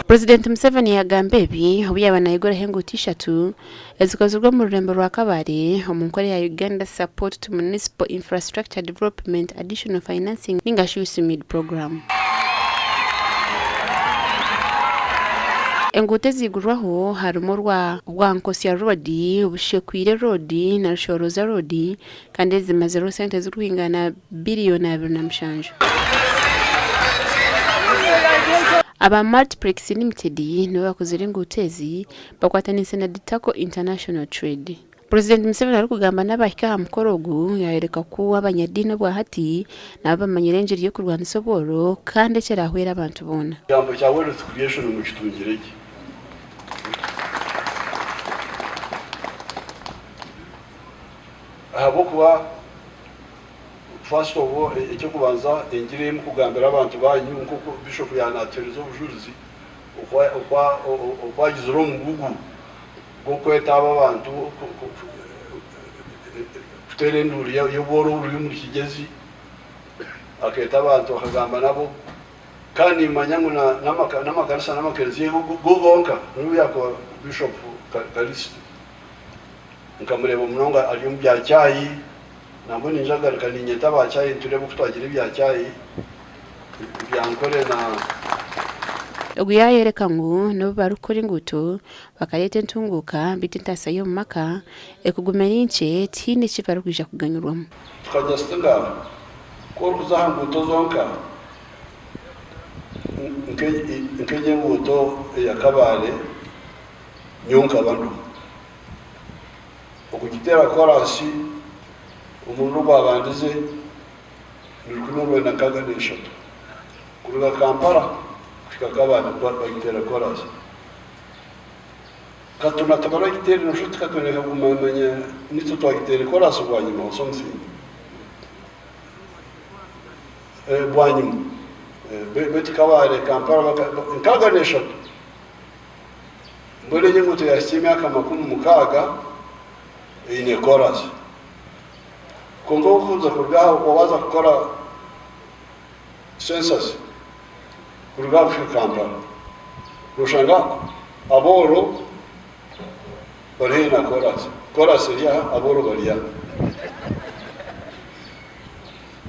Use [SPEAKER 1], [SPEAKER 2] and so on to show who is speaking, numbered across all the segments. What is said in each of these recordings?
[SPEAKER 1] Purezidenti Museveni yaagamba ebi obu yaaba naayiguraho enguuto ishatu ezikozirwe omu rurembo rwa Kabale omu nkora ya Uganda Support to Municipal Infrastructure Development Additional Financing ninga shi USUMID Program. Enguuto eziigurwaho harimu orwa Bwankosya Road, Bushekwire Road na Rushoroza Road kandi ezi zimazireho sente ezirikwingana biriyoni 27. Aba Multiplex Limited nibo bakozire enguuto ezi bakwataniise na Ditaco International Trade. Purezidenti Museveni arikugamba n'abahika aha mukoro ogu yayoreka ku abanyadiini obwahati nabo bamanyire engiri y'okurwanisa obworo kandi ekirahwere abantu boona.
[SPEAKER 2] Ekigambo kya wealth creation mukitungire gye. Ahabw'okuba first of all eky'okubanza engiri ei mukugambira abantu banyu nk'oku Bishop yaanatuheereza obujurizi oku agizire omugugu gw'okweta abo abantu kuteera enduuru y'obworo oburi omuri Kigyezi, akeeta abantu akagamba nabo kandi nimmanya ngu n'amakanisa n'amakereziya go gonka n'obu yaakuba Bishop Kalisito. Nkamureeba munonga ari omu bya chai, nambwenu niinyija kugaruka niinyeta aba chai nitureeba oku twagira ebya chai ebya Nkore na.
[SPEAKER 1] Ogu yaayoreka ngu n'obu barikukora enguuto bakareeta entunguuka beitu entaasya y'omu maka ekuguma eri nkye tihaine eki barikwija kuganyurwamu.
[SPEAKER 2] Tukajasitinga ku orikuza aha nguuto zonka nk'egi enguuto eya Kabale nyowe nkaba ndiho. Okugiteera koraasi omurundi ogwabandize ni 1963 kuruga Kampala kuhika Kabale bagiteera koraasi. Katuna tibaragiteire noshuusha oti Katuna ekaguma manya nitwe twagiteire koraasi bwanyima or something bwanyima beitu Kabale Kampala 63. Mbwenu egi enguuto yaahitsya emyaka 60 eine koraasi. Kwonka okuza kuruga aha waaza kukora census kuruga aha kuhika Kampala, noshanga abooro bari haihi na koraasi. Koraasi eri aha, abooro bari aha.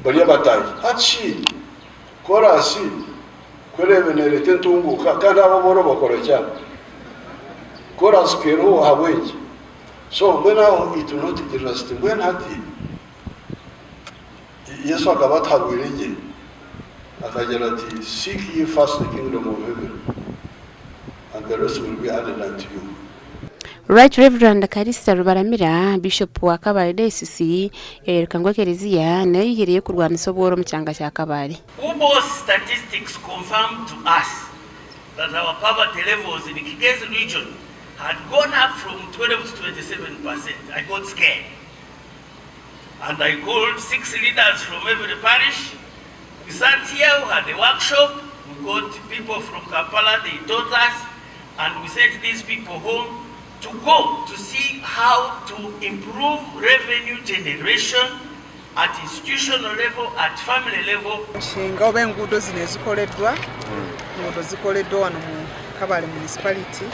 [SPEAKER 2] Bari abataahi. Hati shi koraasi Ku oreebe neereeta entunguuka kandi abo abooro bakora ki aha? Koraasi ku eriho ahabw'enki? So mbwenu aho itwe niho tugirira tuti mbwenu hati Yesu akaba atuhabwire gye akagira ati seek ye first the kingdom of heaven and the rest will be added unto you.
[SPEAKER 1] Right Rev. Kalista Rubaramira, Bishop wa Kabale Diocese yayoreka ngu ekereziya niyo eyihireyo kurwanisa obworo omu kyanga kya Kabale.
[SPEAKER 3] UBOS statistics confirmed to us that our poverty levels in Kigezi region had gone up from 12 to 27 percent. I got scared and I called six leaders from every parish. We sat here, we had a workshop, we got people from Kampala, they taught us and we sent these people home to go to see how to improve revenue generation at institutional level, at family level.
[SPEAKER 4] Nti nga oba enguudo zino ezikoleddwa, enguudo zikoleddwa wano mu Kabale Municipality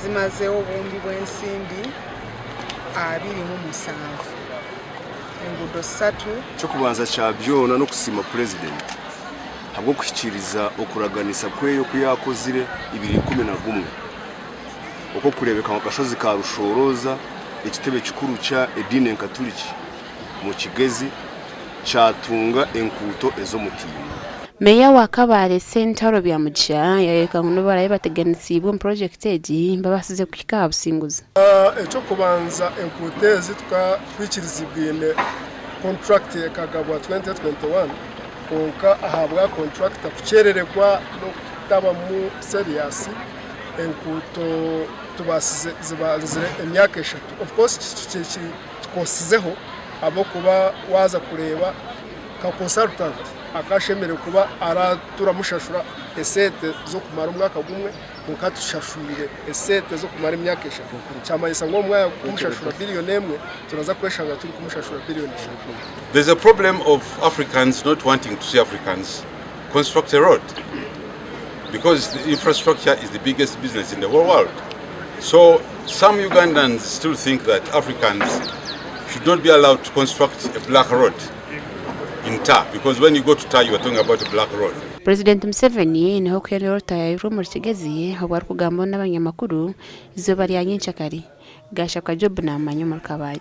[SPEAKER 4] zimazeewo obuwumbi bw'ensimbi 27, enguudo ssatu.
[SPEAKER 5] Eky'okubanza kya byona n'okusiima Purezidenti ahabw'okuhikiiriza okuraganisa kwe oku yaakozire ibiri ikumi na gumwe okw'okureebeka ngu akashozi ka Rushooroza ekitebe kikuru kya ediini enkaturiki omu Kigezi kyatunga enkuuto ez'omutindo.
[SPEAKER 1] Meeya wa Kabale, Ssentaro Byamugisha yayoreka ngu n'obu baraabe bateganisiibwe omu purogyekiti egi, babaasize kuhika aha businguzi.
[SPEAKER 6] Eky'okubanza enkuuto ezi twikiriziibwine kontrakiti ekagabwa 2021 kwonka ahabwa kontrakita kukyerererwa n'okutabamu seriyasi enkuuto tubaasize zibanzire emyaka eshatu. Of course tukosizeho ahabw'okuba waaza kureeba nka consultant akaba ashemereire kuba turamushashura esente z'okumara omwaka gumwe kwonka tushashwire esente z'okumara emyaka eshatu kyamanyisa ngu omu mwanya gw'okumushashura biriyoni emwe turaza kweshanga turikumushashura biriyoni ishatu.
[SPEAKER 7] There's a problem of Africans not wanting to see Africans construct a road. Because the infrastructure is the biggest business in the whole world. So some Ugandans still think that Africans should not be allowed to construct a black road in tar, because when you go to tar, you are talking about a black road.
[SPEAKER 1] Purezidenti Museveni niho kuheerera orutayaayiro omuri Kigezi obwo arikugambaho n'abanyamakuru eizooba rya nyenkyakare. Gashakwa Job naamanya omuri Kabale.